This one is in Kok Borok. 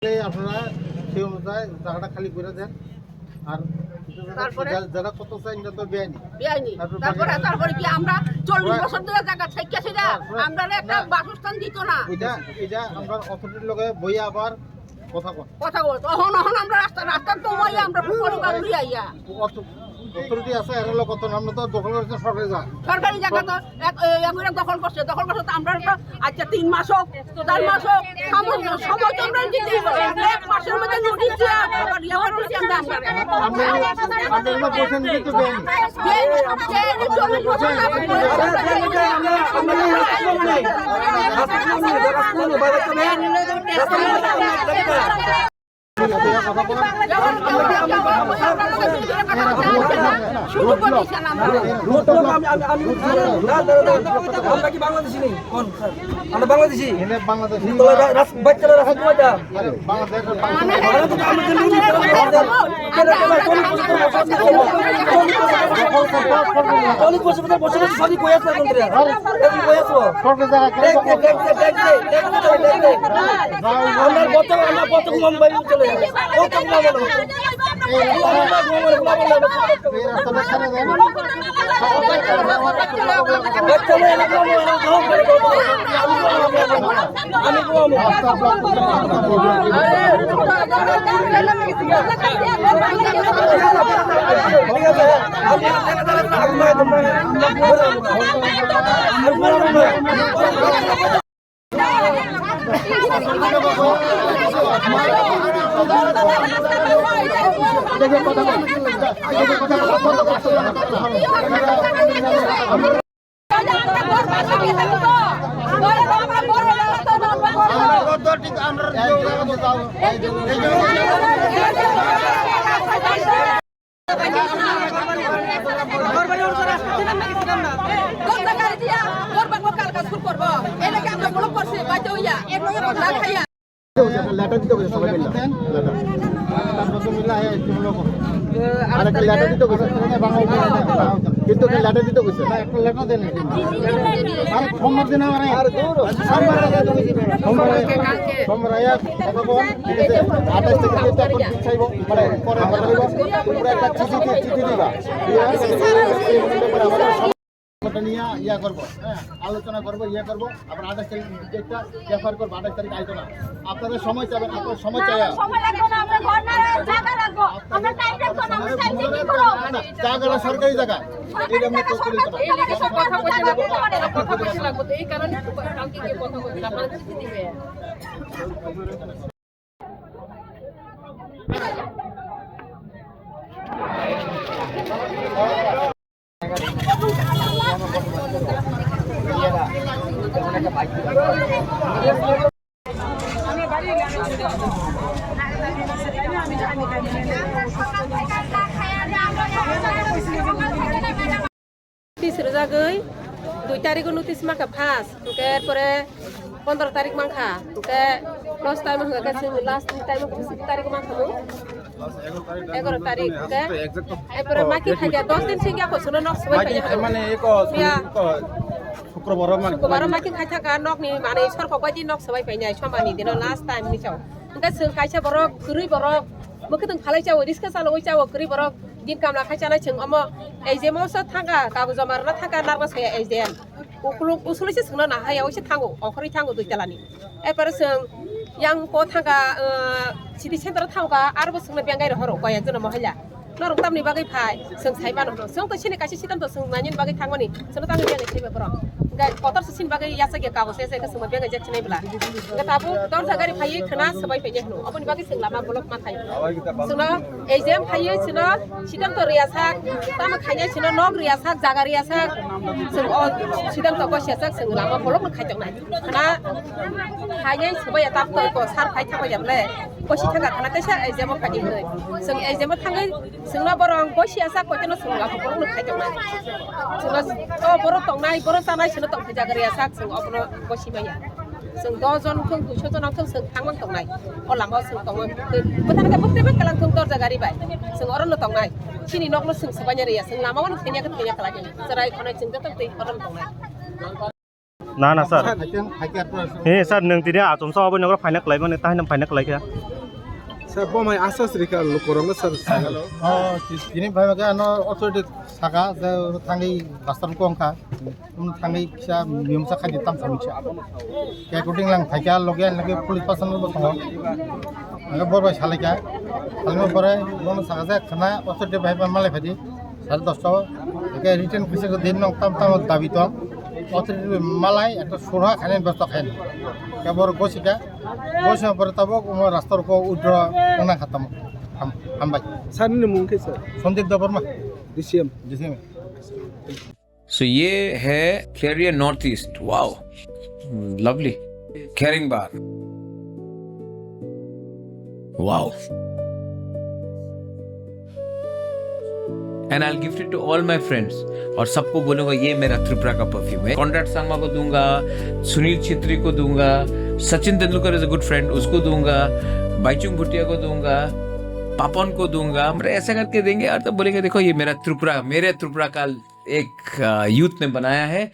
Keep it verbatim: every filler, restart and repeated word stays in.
এই আপনারা সেই অনুযায়ী জায়গাটা খালি করে দেন। আর তারপরে? যা-, যারা করতে চায়, এটা তো বেআইনি। বেআইনি। তারপরে তারপরে, বাকি তারপরে কি আমরা চল্লিশ ওরা বছর ধরে জায়গা থেকে সেটা ওরা, ওরা, আমরা একটা না। বাসস্থান দিত না। এটা, এটা আমরা অথরিটির লগে বইয়া আবার কথা কন। কথা বল। তখন, তখন আমরা রাস্তা, রাস্তার তো ওই আমরা ফুটবল কারণ আইয়া। অত-, অথরিটি আছে, এরা লোক কত নাম তো দখল করেছে সরকারি জায়গা। সরকারি জায়গা তো এক, এ, এমন এক দখল করছে, দখল করছে তো আমরা তো আচ্ছা তিন মাস হোক, চার মাস হোক, সময়, সময় তো আমরা দিতেই পারি। এক মাসের মধ্যে নোটিশ দিয়ে আবার ইয়ে করে দিচ্ছি আমরা, আমরা। আমরা, আমরা এগুলো বলছেন কিন্তু দেয়নি। দেয়নি, দেয়নি, চল্লিশ বছর যাবত। শুরু করেছেন আমরা। রোড তো আমি, আমি, আমি, না, না, না, না, আমরা কি বাংলাদেশি নেই? কোন, স্যার? আমরা বাংলাদেশি। এনে বাংলাদেশি। তো রা-, রাস-, বাচ্চারা রাস্তা কোথায়? আরে, বাংলাদেশ, বাংলাদেশ। আমরা তো, আমরা তো, চল্লিশ বছর ধরে বসবাস করছি। চল্লিশ বছর ধরে বসবাস করছি, সবই কই আছে এখন ধরে? এখন কই আছো? সরকারি জায়গা কেন? দেখ, দেখ, দেখ, দেখ, দেখ, দেখ, দেখ, দেখ। আমরা কত, আমরা কত ঘুমাম বাড়ি চলে যাবো। কত ঘুমাবো না? এই রাস্তা, এই রাস্তাটা ছেড়ে দেন। লেটার দিতে কইছে সবাই মিলে। লেটার। আর একটা লেটার দিতে কইছে। কিন্তু একটা লেটার দিতে কইছে। না, একটা লেটার দেন। আর সোমবার দিন আমার আর দূর। সোমবার, সোমবার, সোমবার আয়া কথা বল, ঠিক আছে? আঠাশ তারিখে তো এখন ঠিক চাইবো, মানে পরে কথা বলবো। তোমরা একটা চিঠি দিয়ে, চিঠি দিবা। ওটা নিয়ে ইয়া করবো, হ্যাঁ, আলোচনা করবো, ইয়ে করবো, আবার আঠাশ তারিখ ডেটটা রেফার করবো, আঠাশ তারিখ আইতো না। আপনাদের সময় চাবেন, আপনার সময় চাই। না, সময় লাগবে না, আমরা ঘর না, জায়গা রাখবো। আমরা টাইম রাখবো না, আমরা টাইম দিয়ে কি করবো? না, না, জায়গাটা সরকারি জায়গা। সরকারি এটা আমরা জায়গা, করতে সরকার দিতে পারে। থেকে লাগে, সরকার কথা বলতে লাগবে, কথা বলতে লাগবে, তো এই কারণে তো কালকে গিয়ে কথা বলতে আপনারা চিঠি দিবে। Notice rwjagwi dui tarikh o notice mankha first, hwnkhe er pore pondro tarikh mankha, hwnkhe last time hwnkhe chwng last time hwnkhe six tarikh mankha mung, egaro tarikh hwnkhe. Er pore maki khaikhe dos din singya kho chwngno nok swbai paina hwnkhe. Mane eko, ya. Eko Sukrobar o maki. Sukrobar o maki khai thangkha nokni manwi sorkok bai di nok swbai painai sombarni dino last time ni chao. Hwnkhe chwng kaisa borok kwrwi borok mwkhwtwng phalai chao, riska chalaui chao kwrwi borok. Din kamla khai chanai chwng omo A G M o se thangkha, kago joma rwna thangkha, narwkna saya A G M. Ukuluk usului se chwngno nahaya, oise thango, okhoroi thango dui talani. Epore chwng yang po thangkha, uh, city center o thangkha, arbo chwngno bengai rohoro, koyek jono mohila. Norok tamni bagwi phai, chwng sai mano hwno. Chwng to sini kaisa siddhanto chwng nainani bagwi thangmani, chwngno tamni bengai saiba borok. Hwnkhe kotor se sini bagwi yachak ya kago se, se khe chwngno bengai jak sinai bwla. Hwnkhe tabuk dorja gari phaiwi khwna swbai painai hwno. Oboni bagwi chwng lama bolok ma khai. Chwngno A G M phaiwi chwngno siddhanto rwyasak, tamo khainai chwngno nok rwyasak, jaga rwyasak, chwng o siddhanto gosiyasak chwng lama bolokno khaijaknai. Khwna khainai swbaiya tabto ko sar phai thangbai ya bwle, gosi thangkha khwna teisa A G M o phaidi hwnwi. Chwng A G M o thangwi chwngno borok gosiyasak koiteno chwng lama bolokno khaijaknai. Chwngno to borok tongnai, borok chanai chwngno tongthai jaga rwyasak chwng obono gosi manya. Chwng dos jon wngthung, duiso jon wngthung, chwng thangmang tongnai. O lama o chwng tongmang. Bwthang khe bwtwi bai kalang thung dorja gari bai. Chwng oro no tongnai. Chini nok no chwng swbaina rwya. Chwng lama o no thwina khe thwina kala khe. Chwrai khonai chwng joto twi oro no tongnai. Na, na, sir. He, sir, nwng tini achomsa obo nokro phaina kwlai mani, tahino phaina kwlai kha. Sir, bo mai asas rika lukorok no, sir, sagalo. Oh, tini bai maka ano authority saka, je thangwi rasta kong kha. Thangwi kisa miyungsa khai di tam samisa. Ke kuting lang phaikha, loge, loge police person bo tongo. Ang bo bai salaikha. Salma pore, bono saka je khana, authority bai malai phadi. Sare dosta o, eke written kisa ko din nong tam tam dabi tong. Authority malai ekta surha khani bebosta khain. Ke bor gosika, gosika pore tabo mo rasta ko withdraw nang khatam. Ham, hambai. Sir ni mung khe sir? Sandeep Debbarma. D C M. D C M. So ये है carrier north east. Wow, lovely. Carrying bar. Wow. And I'll gift it to all my friends। और सबको बोलूंगा ये मेरा त्रिपुरा का परफ्यूम है। कॉनराड संगमा को दूंगा, सुनील छेत्री को दूंगा, सचिन Tendulkar is a good friend, उसको दूंगा, बाईचुंग भूटिया को दूंगा, पापन को दूंगा। हम ऐसा करके देंगे और तो बोलेंगे, देखो ये मेरा त्रिपुरा, मेरे त्रिपुरा का एक यूथ ने बनाया है।